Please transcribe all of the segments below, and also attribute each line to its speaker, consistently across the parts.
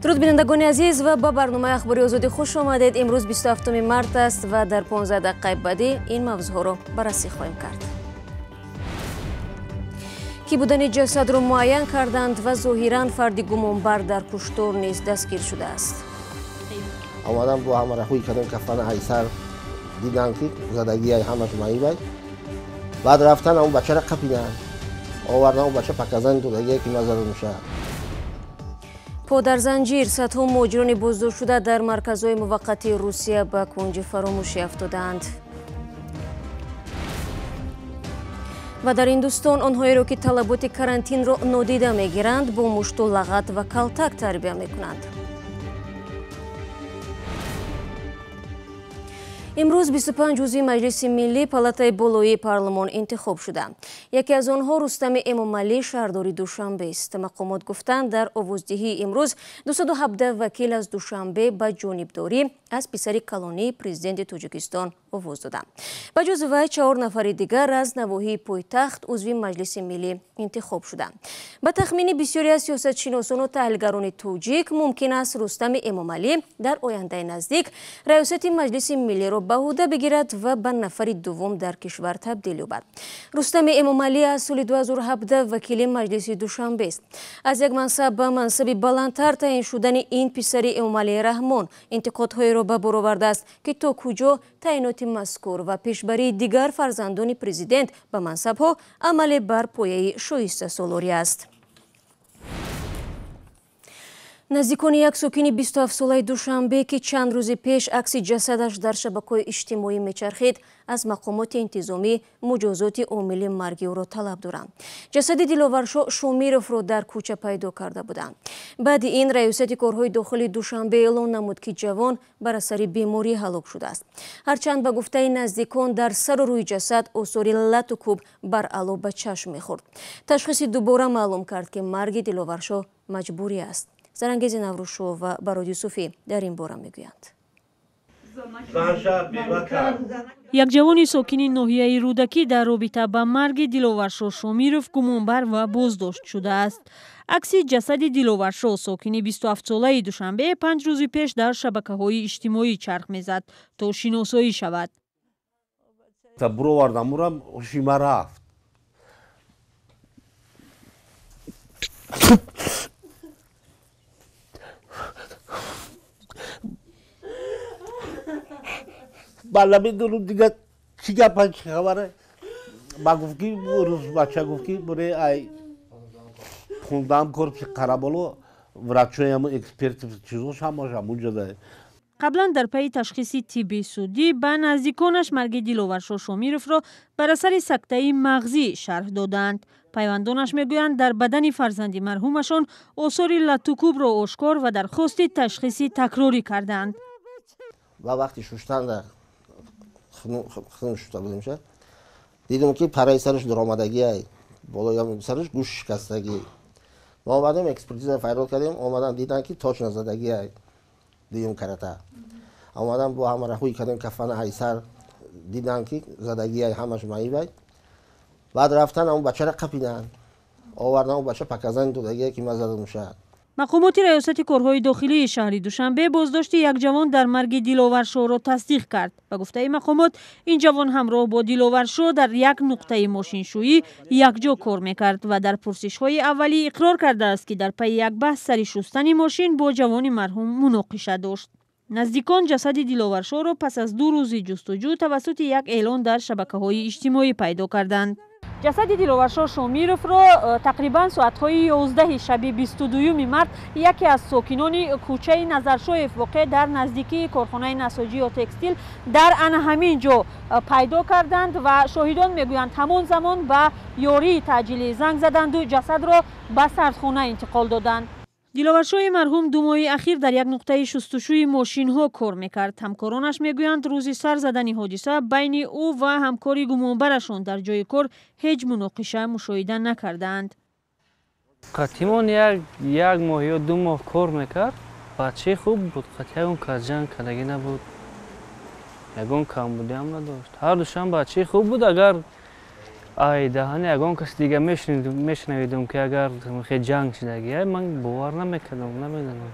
Speaker 1: Дуруд бинандагони азиз ва ба барномаи Ахбори Озодӣ хуш омадед. Имрӯз 27 март аст ва дар 15 дақиқаи баъдӣ ин мавзӯъҳоро баррасӣ хоҳем кард. Ки будани ҷасадро муайян карданд ва зоҳиран фарди гумонбар дар куштор низ дастгир шудааст.
Speaker 2: Омадам бо ҳамаро ҳуй кардам, кафана ҳайсар дидам ки задагиай ҳамаш маибай. Баъд рафтан он бачаро қапиданд. Овардан он бача показани додагие ки назар мешавад.
Speaker 1: Подар занҷир садҳо муҳоҷирони боздоштшуда дар марказҳои муваққатии Русия ба кунҷи фаромӯшӣ афтодаанд. Ва дар Ҳиндустон онҳоеро ки талаботи карантинро нодида мегиранд, бо мушту лағат ва калтак тарбия мекунанд. Имрӯз 25 узви Маҷлиси Миллӣ палатаи болоии парлумон интихоб шуданд. Яке аз онҳо Рустами Эмомалӣ, шаҳрдори Душанбест. Мақомот гуфтанд, дар овоздиҳии имрӯз 217 вакил аз Душанбе ба ҷонибдорӣ аз писари калонии президенти Тоҷикистон овоз доданд. Ба ҷуз вай 4 нафари дигар аз навоҳии пойтахт узви Маҷлиси Миллӣ интихоб шуданд. Ба тахмини бисёре аз сиёсатшиносону таҳлилгарони тоҷик, мумкин аст Рустами Эмомалӣ дар ояндаи наздик раёсати Маҷлиси Миллиро ба ӯҳда бигирад ва ба нафари дуввум дар кишвар табдил ёбад. Рустами Эмомалӣ аз соли 2017 вакили Маҷлиси Душанбест. Аз як мансаб ба мансаби баландтар таъин шудани ин писари Эмомалӣ Раҳмон интиқодҳоеро ба бор овардааст, ки то куҷо таъиноти мазкур ва пешбарии дигар фарзандони президент ба мансабҳо амале бар пояи шоистасолорӣ аст. Наздикони як сокини 27-солаи Душанбе, ки чанд рӯзи пеш акси ҷасадаш дар шабакаҳои иҷтимоӣ мечархид, аз мақомоти интизомӣ муҷозоти омили марги ӯро талаб доранд. Ҷасади Диловаршо Шомировро дар кӯча пайдо карда буданд. Баъди ин раёсати корҳои дохилии Душанбе эълон намуд, ки ҷавон бар асари беморӣ ҳалок шудааст. Ҳарчанд ба гуфтаи наздикон дар сару рӯи ҷасад осори лату кӯб баръало ба чашм мехӯрд. Ташхиси дубора маълум кард, ки марги Диловаршо маҷбурӣ аст. Зарангези Наврӯзшо ва Барод Юсуфӣ дар ин бора мегӯянд.
Speaker 3: Як ҷавони сокини ноҳияи Рӯдакӣ дар робита ба марги Диловаршо Шомиров гумонбар ва боздошт шудааст. Акси ҷасади Диловаршо, сокини 27-солаи Душанбе, 5 рӯзи пеш дар шабакаҳои иҷтимоӣ чарх мезад, то шиносоӣ шавад.
Speaker 4: Буровардам урам, ҳушима рафт. Ман намедонам дига чӣ гапа, чӣ хабаре. Ба гуфт ки рӯз бача гуфт ки буре ай 15 корпуси Қараболо врачоям эксперт чизош ҳамаш ҳамунҷо да.
Speaker 3: Қаблан дар пайи ташхиси тибби судӣ ба наздиконаш марги Диловаршо Шомировро бар асари сактаи мағзӣ шарҳ доданд. Пайвандонаш мегӯянд, дар бадани фарзанди марҳумашон осори латукӯбро ошкор ва дархости ташхиси такрорӣ карданд.
Speaker 2: Ва вақти шуштанда хун шушта будем, дидем ки параи сараш дуромадагиай, болои сараш гӯш шикастагӣ. Мо омадем, экспертиза файрод кардем, омадан дидан ки точно задагиай дуюм карата. Омадан бо ҳамаро ҳуй кардем, кафана ҳайсар дидан ки задагиай ҳамаш маибай. Баъд рафтан он бачаро қапиданд. Овардан он бача показани додагие ки ман зада мешавад.
Speaker 3: Мақомоти раёсати корҳои дохилии шаҳри Душанбе боздошти як ҷавон дар марги Диловаршоро тасдиқ кард. Ба гуфтаи мақомот, ин ҷавон ҳамроҳ бо Диловаршо дар як нуқтаи мошиншӯӣ якҷо кор мекард ва дар пурсишҳои аввалӣ иқрор кардааст, ки дар пайи як баҳс сари шустани мошин бо ҷавони марҳум муноқиша дошт. Наздикон ҷасади Диловаршоро пас аз 2 рӯзи ҷустуҷӯ тавассути як эълон дар шабакаҳои иҷтимоӣ пайдо карданд. Ҷасади Диловаршо Шомировро тақрибан соатҳои 11 шаби 22 март яке аз сокинони кӯчаи Назаршоев воқеъ дар наздикии корхонаи насоҷӣ ё текстил дар ана ҳамин ҷо пайдо карданд ва шоҳидон мегӯянд, ҳамон замон ба ёрии таъҷилӣ занг заданду ҷасадро ба сардхона интиқол доданд. Диловаршои марҳум 2 моҳи ахир дар як нуқтаи шустушӯи мошинҳо кор мекард. Ҳамкоронаш мегӯянд, рӯзи сар задани ҳодиса байни ӯ ва ҳамкори гумонбарашон дар ҷои кор ҳеҷ муноқиша мушоҳида накардаанд.
Speaker 5: Қатимон як моҳ ё 2 моҳ кор мекард. Бачаи хуб буд, қатъи ягон кас ҷанг кардагӣ набуд, ягон камбудиам надошт. Ҳар душан бачаи хуб буд. Агар ай даҳани ягон кас дига мешунавидум, ки агар хе ҷанг шидагӣ, ман бовар намекардам, намедонам.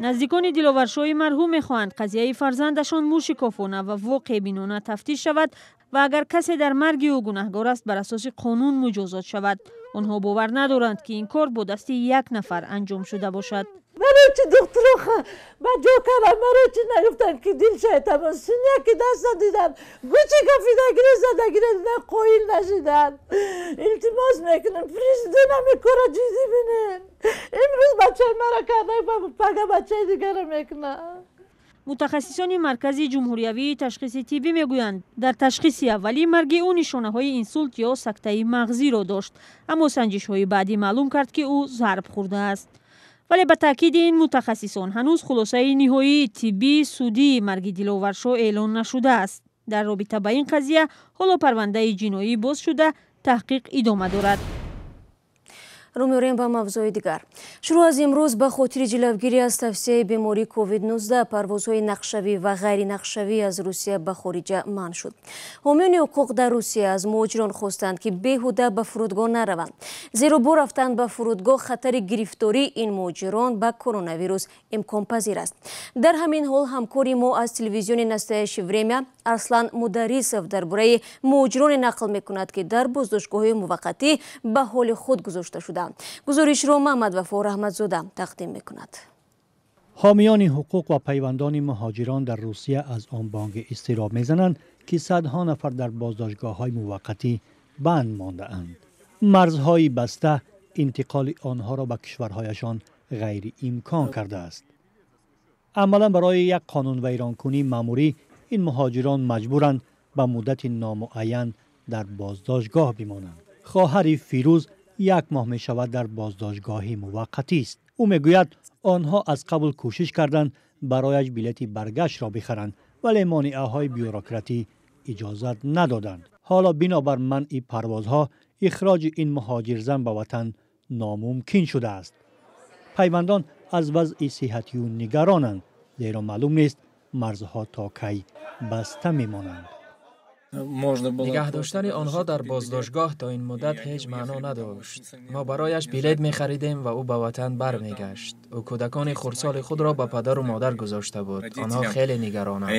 Speaker 3: Наздикони Диловаршоҳи марҳум мехоҳанд қазияи фарзандашон мушикофона ва воқеъбинона тафтиш шавад ва агар касе дар марги ӯ гунаҳгор аст, бар асоси қонун муҷозот шавад. Онҳо бовар надоранд, ки ин кор бо дасти як нафар анҷом шуда бошад.
Speaker 6: Маро чи духтуро ба ҷо кардам, маро чи нагуфтанд, ки дил шайтамон синяки даста дидам, гучи кафидагиро задагиро дидам, қоил нашиданд. Илтимос мекунам, президент ҳами кора ҷиддӣ бинем. Имрӯз бачаи мара карда, пага бачаи дигара мекунад.
Speaker 3: Мутахассисони Маркази ҷумҳуриявии ташхиси тиббӣ мегӯянд, дар ташхиси аввалӣ марги ӯ нишонаҳои инсулт ё сактаи мағзиро дошт, аммо санҷишҳои баъдӣ маълум кард, ки ӯ зарб хӯрдааст. Вале ба таъкиди ин мутахассисон, ҳанӯз хулосаи ниҳоии тиббии судии марги Диловаршоҳ эълон нашудааст. Дар робита ба ин қазия ҳоло парвандаи ҷиноӣ боз шуда, таҳқиқ идома дорад.
Speaker 1: Рӯ меорем ба мавзӯи дигар. Шурӯъ аз имрӯз ба хотири ҷилавгирӣ аз тавсияи бемории COVID-19 парвозҳои нақшавӣ ва ғайринақшавӣ аз Русия ба хориҷа манъ шуд. Ҳомиёни ҳуқуқ дар Русия аз муҳоҷирон хостанд, ки беҳуда ба фурудгоҳ нараванд, зеро бо рафтан ба фурудгоҳ хатари гирифтории ин муҳоҷирон ба коронавирус имконпазир аст. Дар ҳамин ҳол ҳамкори мо аз телевизиони «Настоящее время» Арслан Мударисов дар бораи муҳоҷироне нақл мекунад, ки дар боздоштгоҳҳои муваққатӣ ба ҳоли худ гузошта шуданд. Гузоришро Маҳмадвафо Раҳматзода тақдим мекунад.
Speaker 7: Ҳомиёни ҳуқуқ ва пайвандони муҳоҷирон дар Русия аз он бонги изтироб мезананд, ки садҳо нафар дар боздоштгоҳҳои муваққатӣ банд мондаанд. Марзҳои баста интиқоли онҳоро ба кишварҳояшон ғайриимкон кардааст. Амалан барои як қонунвайронкунии маъмурӣ ин муҳоҷирон маҷбуранд ба муддати номуайян дар боздоштгоҳ бимонанд. Хоҳари Фирӯз як моҳ мешавад дар боздоштгоҳи муваққатист. Ӯ мегӯяд, онҳо аз қабл кӯшиш карданд барояш билети баргаштро бихаранд, вале монеаҳои бюрократӣ иҷозат надоданд. Ҳоло бинобар манъи парвозҳо ихроҷи ин муҳоҷирзан ба ватан номумкин шудааст. Пайвандон аз вазъи сиҳатию нигаронанд, зеро маълум нест марзҳо то кай баста мемонанд.
Speaker 8: Нигаҳ доштани онҳо дар боздоштгоҳ то ин муддат ҳеҷ маъно надошт. Мо барояш билет мехаридем ва ӯ ба ватан бармегашт. Ӯ кӯдакони хурдсоли худро ба падару модар гузошта буд. Онҳо хеле нигаронанд.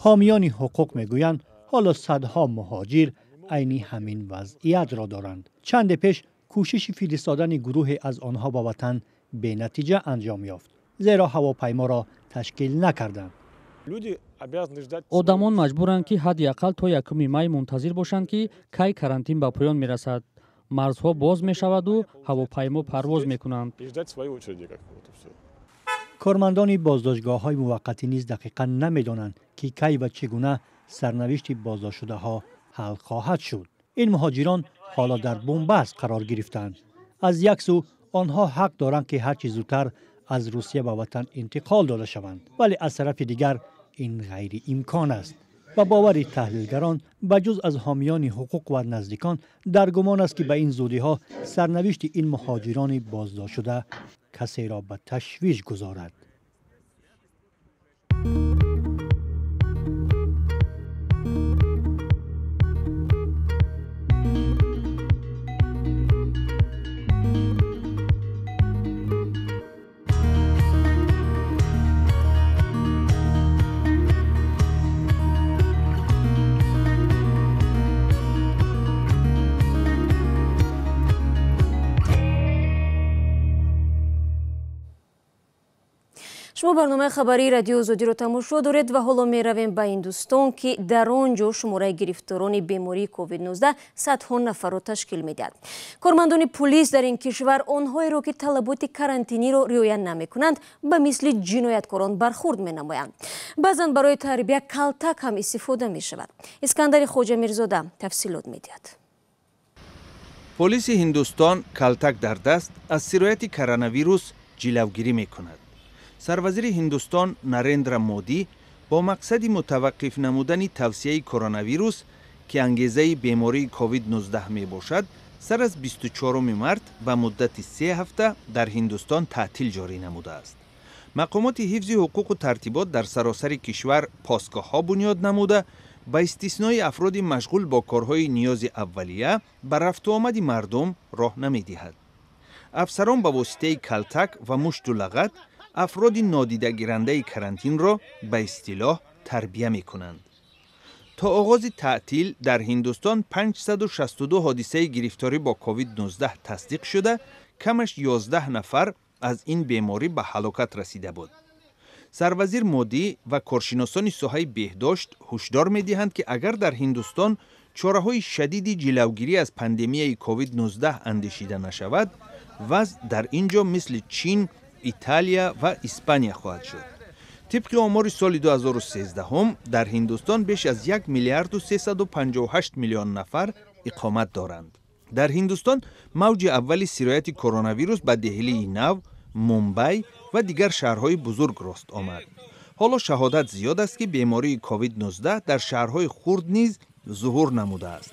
Speaker 7: Ҳомиёни ҳуқуқ мегӯянд, ҳоло садҳо муҳоҷир айни ҳамин вазъиятро доранд. Чанде пеш кӯшиши фиристодани гурӯҳе аз онҳо ба ватан бенатиҷа анҷом ёфт, зеро ҳавопайморо ташкил накарданд.
Speaker 9: Одамон маҷбуранд, ки ҳадди ақал то 1 май мунтазир бошанд, ки кай карантин ба поён мерасад, марзҳо боз мешаваду ҳавопаймо парвоз мекунанд.
Speaker 7: Кормандони боздоштгоҳҳои муваққатӣ низ дақиқан намедонанд, ки кай ва чӣ гуна сарнавишти боздоштшудаҳо ҳал хоҳад шуд. Ин муҳоҷирон ҳоло дар бунбаст қарор гирифтанд. Аз як сӯ онҳо ҳақ доранд, ки ҳарчи зудтар аз Русия ба ватан интиқол дода шаванд, вале аз тарафи дигар ин ғайриимкон аст. Ба бовари таҳлилгарон, ба ҷуз аз ҳомиёни ҳуқуқ ва наздикон, дар гумон аст, ки ба ин зудиҳо сарнавишти ин муҳоҷирони боздоштшуда касеро ба ташвиш гузорад.
Speaker 1: Шумо барномаи хабарии Радиои Озодиро тамошо доред ва ҳоло меравем ба Ҳиндустон, ки дар он ҷо шумораи гирифторони бемории COVID-19 садҳо нафарро ташкил медиҳад. Кормандони пулис дар ин кишвар онҳоеро, ки талаботи карантиниро риоя намекунанд, ба мисли ҷинояткорон бархурд менамоянд. Баъзан барои тарбия калтак ҳам истифода мешавад. Искандари Хоҷамирзода тафсилот медиҳад.
Speaker 10: Полиси Ҳиндустон калтак дар даст аз сирояти коронавирус ҷилавгирӣ мекунад. Сарвазири Ҳиндустон Нарендра Модӣ бо мақсади мутаваққиф намудани тавсияи коронавирус, ки ангезаи бемории COVID-19 мебошад, сар аз 24 март ба муддати 3 ҳафта дар Ҳиндустон таътил ҷорӣ намудааст. Мақомоти ҳифзи ҳуқуқу тартибот дар саросари кишвар постгоҳҳо бунёд намуда, ба истиснои афроди машғул бо корҳои ниёзи аввалия ба рафтуомади мардум роҳ намедиҳад. Афсарон ба воситаи калтак ва мушту лагат афроди нодидагирандаи карантинро ба истилоҳ тарбия мекунанд. То оғози таътил дар Ҳиндустон 562 ҳодисаи гирифторӣ бо COVID-19 тасдиқ шуда, камаш 11 нафар аз ин беморӣ ба ҳалокат расида буд. Сарвазир Модӣ ва коршиносони соҳаи беҳдошт ҳушдор медиҳанд, ки агар дар Ҳиндустон чораҳои шадиди ҷилавгирӣ аз пандемияи COVID-19 андешида нашавад, вазъ дар ин ҷо мисли Чин, Италия ва Испания хоҳад шуд. Тибқи омори соли 2013 дар Ҳиндустон беш аз 1 миллиарду 358 миллион нафар иқомат доранд. Дар Ҳиндустон мавҷи аввали сирояти коронавирус ба Деҳлии Нав, Мумбай ва дигар шаҳрҳои бузург рост омад. Ҳоло шаҳодат зиёд аст, ки бемории COVID-19 дар шаҳрҳои хурд низ зуҳур намудааст.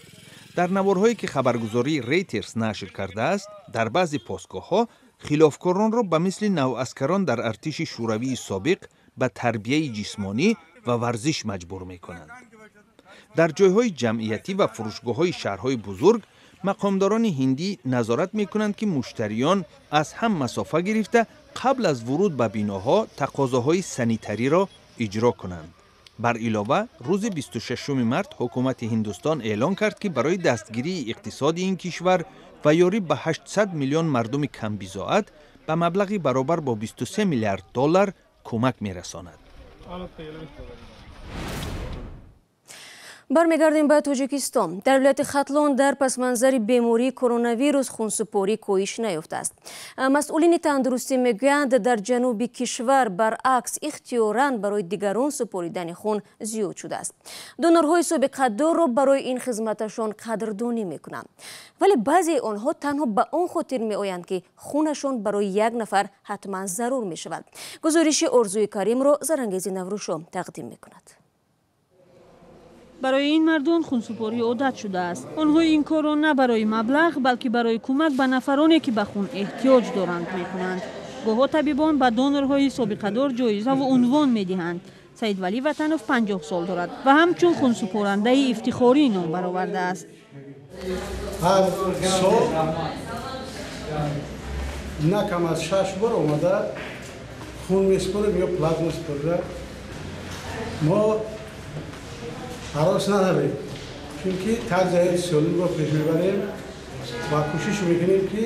Speaker 10: Дар наворҳое, ки хабаргузории Рейтерс нашр кардааст, дар баъзе постгоҳҳо хилофкоронро ба мисли наваскарон дар артиши шӯравии собиқ ба тарбияи ҷисмонӣ ва варзиш маҷбур мекунанд. Дар ҷойҳои ҷамъиятӣ ва фурӯшгоҳҳои шаҳрҳои бузург мақомдорони ҳиндӣ назорат мекунанд, ки муштариён аз ҳам масофа гирифта қабл аз вуруд ба биноҳо тақозоҳои санитариро иҷро кунанд. Бар илова, рӯзи 26 март ҳукумати Ҳиндустон эълон кард, ки барои дастгирии иқтисоди ин кишвар ва ёрӣ ба 800 миллион мардуми камбизоат ба маблағи баробар бо 23 миллиард доллар кӯмак мерасонад.
Speaker 1: Бармегардем ба Тоҷикистон. Дар вилояти Хатлон дар пасманзари бемории коронавирус хунсупорӣ коҳиш наёфтааст. Масъулини тандурустӣ мегӯянд, дар ҷануби кишвар баръакс ихтиёран барои дигарон супоридани хун зиёд шудааст. Донорҳои собиқадорро барои ин хизматашон қадрдонӣ мекунанд. Вале баъзеи онҳо танҳо ба он хотир меоянд, ки хунашон барои як нафар ҳатман зарур мешавад. Гузориши Орзуи Каримро Зарангези Наврӯшо тақдим мекунад.
Speaker 3: Барои ин мардон хунсупорӣ одат шудааст. Онҳо ин корро на барои маблағ, балки барои кӯмак ба нафароне, ки ба хун эҳтиёҷ доранд, мекунанд. Гоҳо табибон ба донорҳои собиқадор ҷоизаву унвон медиҳанд. Саидвалӣ Ватанов 50 сол дорад ва ҳамчун хунсупорандаи ифтихорӣ ном баровардааст.
Speaker 11: Ҳар сол на кам аз 6 бор омада хун месупорем ё плазма супорида. Мо ҳарос надорем, чунки тарзи ҳаёти солимро пеш мебарем ва кӯшиш мекунем, ки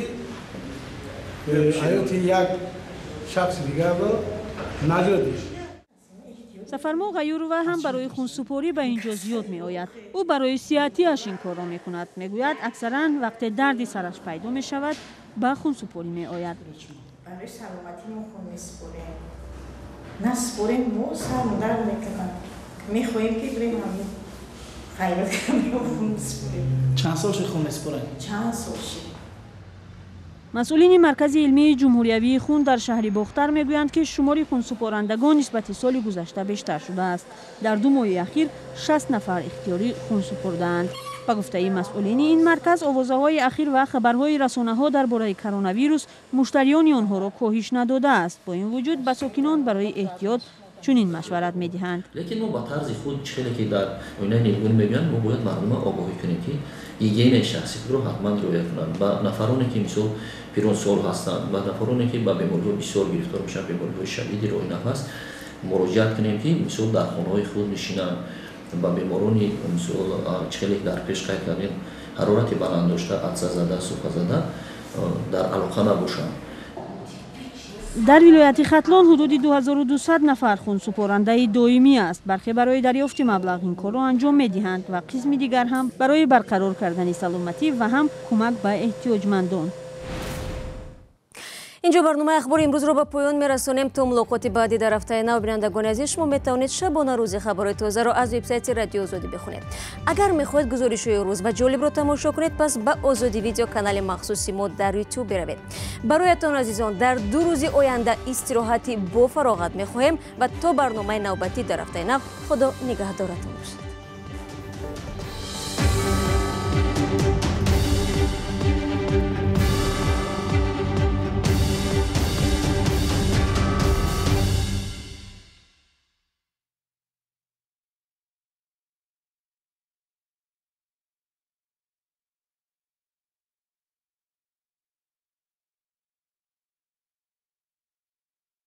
Speaker 11: ҳаёти як шахси дигарро наҷот диҳем.
Speaker 3: Сафармо Ғаюрова ҳам барои хунсупорӣ ба ин ҷо зиёд меояд. Ӯ барои сиҳатиаш ин корро мекунад. Мегӯяд, аксаран вақте дарди сараш пайдо мешавад, ба хунсупорӣ меояд.
Speaker 12: Барои саломатӣ мо хун месупорем. Насупорем, мо сармо дард мекунад. Мехоҳем, ки бирем ҳамин хайрот хун месупорем.
Speaker 13: Чанд сол шуд хун месупорем?
Speaker 12: Чанд сол шуд.
Speaker 3: Масъулини Маркази илмии ҷумҳуриявии хун дар шаҳри Бохтар мегӯянд, ки шумори хунсупорандагон нисбати соли гузашта бештар шудааст. Дар 2 моҳи ахир 60 нафар ихтиёрӣ хун супурдаанд. Ба гуфтаи масъулини ин марказ, овозаҳои ахир ва хабарҳои расонаҳо дар бораи коронавирус муштариёни онҳоро коҳиш надодааст. Бо ин вуҷуд ба сокинон барои эҳтиёт чунин машварат медиҳанд.
Speaker 14: Лекин мо ба тарзи худ, чӣ хеле ки дар оинаи нилгун мегӯянд, мо бояд мардума огоҳӣ кунем, ки гигиенаи шахсӣ худро ҳатман риоя кунанд. Ба нафароне, ки мисол пиронсол ҳастанд, ба нафароне, ки ба бемориҳо бисёр гирифтор мешаванд, бемориҳои шадиди роҳи нафас, муроҷиат кунем, ки мисол дар хонаҳои худ нишинанд. Ба беморони мисол чӣ хеле ки дар пеш қайд кардем, ҳарорати баланд дошта, атса зада, суфа зада, дар алоқа набошанд.
Speaker 3: Дар вилояти Хатлон ҳудуди 2200 нафар хунсупорандаи доимӣ аст. Бархе барои дарёфти маблағ ин корро анҷом медиҳанд ва қисми дигар ҳам барои барқарор кардани саломатӣ ва ҳам кӯмак ба эҳтиёҷмандон.
Speaker 1: Инҷо барномаи ахбори имрӯзро ба поён мерасонем. То мулоқоти баъдӣ дар ҳафтаи нав, бинандагони азиз, шумо метавонед шабона рӯзи хабарҳои тозаро аз вебсайти Радио Озодӣ бихонед. Агар мехоҳед гузоришҳои рӯз ва ҷолибро тамошо кунед, пас ба Озодӣ видео канали махсуси мо дар Ютуб биравед. Бароятон азизон, дар 2 рӯзи оянда истироҳати бо фароғат мехоҳем ва то барномаи навбатӣ дар ҳафтаи нав, Худо нигаҳдоратон бошад.